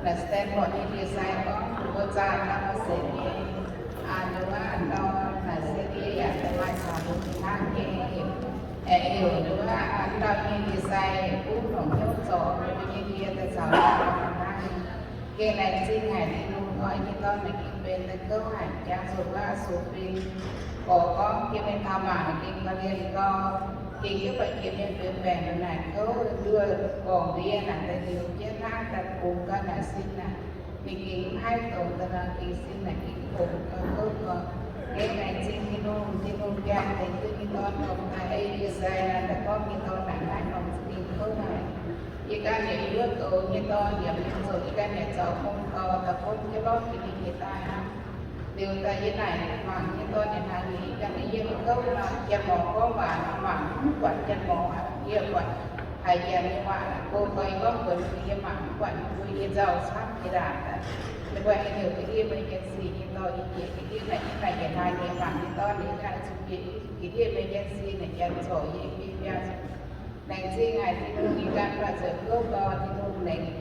Naaic Stanford nyei yie sai gorngv ninh mbuo zaah ndau maiv zeiz nyei, ndau wuov ndau naaic se yie yaac maaih caux mbuo mingh hnangv nyei. Aengx heuc ndau wuov ndau nyei yie sai gunv longc hnyouv zorc mbuo nyei yie daaih caux ndau hnangv. Gengh laengz zingh haic Tin-Hungh oc, yie dorn naaic gengh benx daaih kouv haic, jangx zuqc wuov zuqc fingx gorx gorngv jiex mingh taux mangc gengh ga'lienh gau, gengh jienv baac jiex mingh benx baengc naaic kouv nduov gorngv ndiev naaic daaih liuz jienv hnangv daaih bungx gau naaic sin naaic, ninh gengh mv haih dongz daaih nor, gengh sin naaic gengh bungx gau kouv gau. Gengh laengz zingh Tin-Hungh, Tin-Hungh jangx tengx duqv yie dorn dongh daaih ei yie sai naaic daaih gorngv yie dorn naaic maaih norm za'gengh kouv haic. Yie ganh yaac yuoqv douz nyei dorn yaac mingh zoux, yie ganh yaac zaux hung dorh daaih bun jienv lorz jiex mingh jiex daaih hnangv. Liuz daaih yie naaic mangc nyei dorn yaac hnaangx nyei, yie ganh yiem kouv nor, janx-morc gorngv waac nor mangc mv buatc janx-morc aqv. Yie buatc haiz janx nyei waac naaic go, koi gorngv buonc yie mangc mv buatc ninh mbuo, yie nzauh camv jiex ndaangc daaih. Ninh mbuo aengx heuc ga'ndiev mei janx-si nyei dorh yie jiex ga'ndiev naaic, yie naaic yietc hnangv nyei mangc nyei dorn, yie ganh zuqc bieqc ga'ndiev mei janx-si naaic janx zorc yie biei biaa. Laengz zingh haic Tin-Hungh, yie ganh baac zoux gouv gau, Tin-Hungh laengz,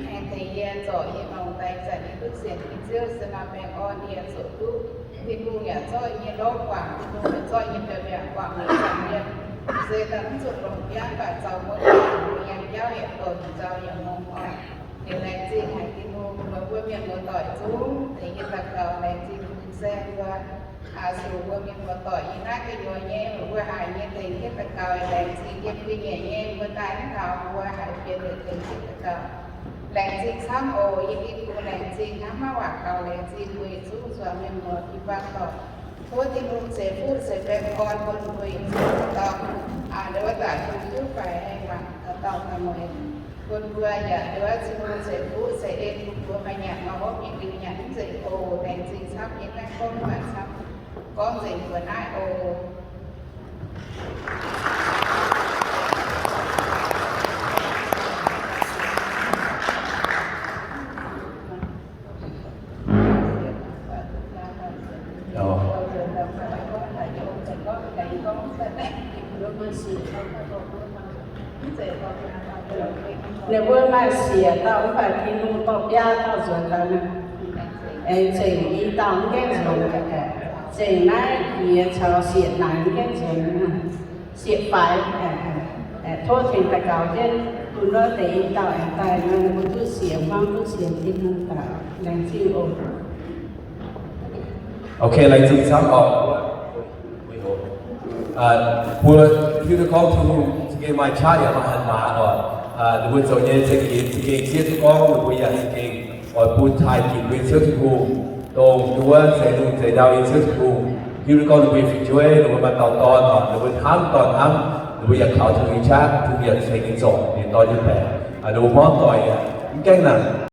aengx tengx yie zorc yie nongx daaih zanc yie duqv sienx Ging-Sou se maaih baengh orn yie zoux duqv. Tin-Hungh yaac zorqv yie nyei lorqc guangc, Tin-Hungh yaac zorqv yie nyei mbiaauc guangc, zanc yie se daaih mv zuqc longc biauv baac zaux muonz, yangh jauv yaac douc, nzauh yaac ngongh orqc. Yie laengz zingh haic Tin-Hungh, meih mbuo mienh muoz-doic zungv tengx yie daux gaux, laengz zingh Tin-Hungh se mbuo zuqc mbuo mienh muoz-doic yiem naaiv gu'nyuoz nyei, meih mbuo haiz nyei tengx jienv daux gaux, laengz zingh yiem gu'nyuoz nyei mbuo daaih mv taux, mbuo haiz fienx tengx jienv daux gaux. Laengz zingh camv oc. Yie Tin-Hungh laengz zingh hnangv maiv waac gaux, laengz zingh mbuo yietc zungv zuangx mienh muoz jiu-baang dorc. Tov Tin-Hungh ceix fuqv ceix baengh orn bun mbuo yietc zungv dauh dauh, aa, ndau wuov daaih bun jiuv faix haengh mangc dauh dauh daaih mueiz. Bun mbuo yaac nduov Tin-Hungh ceix fuqv ceix en bun mbuo maaih nyanc maaih hopv nyei liuz nyanc mv nzengc oc. Laengz zingh camv nyei, naaiv gorngv waac camv, gorngv nzengc mbuo naaiv oc. Ninh mbuo maaih siec dauh mv baac Tin-Hungh dorh biaa dauh nzuonx daaih. Aengx zengc i dauh mv gaengh nzuonx, zengc naaiv jiex caux siec naaic mv gaengh nzuonx. Siec faix, tov tengx daux gaux jienv bun wuov deix i dauh aengx daaih nor, ninh mbuo duqv siec hmuangv, duqv sienx Tin-Hungh daaih. Laengz zingh oc. Ok, laengz zingh camv oc. Mbuo hiuv duqv gorngv Tin-Hungh za'gengh maaih qaqv yaac maaih hnangv maaz oc. Ninh mbuo zoux nyei za'gengh, za'gengh zieqv duqv gorngv ninh mbuo yaac za'gengh oix bun taaih ginc mbuo nyei Ziouv Tin-Hungh, dongh nduov zeix lungh zeix ndau nyei Ziouv Tin-Hungh. Hiuv duqv gorngv ninh mbuo nyei fu'jueiv, ninh mbuo maaih dauh dorn oc, ninh mbuo hnamv dorh hnamv, ninh mbuo yaac kaux Tin-Hungh nyei qaqv, Tin-Hungh yaac ceix ninh zorc ninh dorn nyei baeqc. Ninh mbuo hmuangv doic yaac mv gaengh naaic.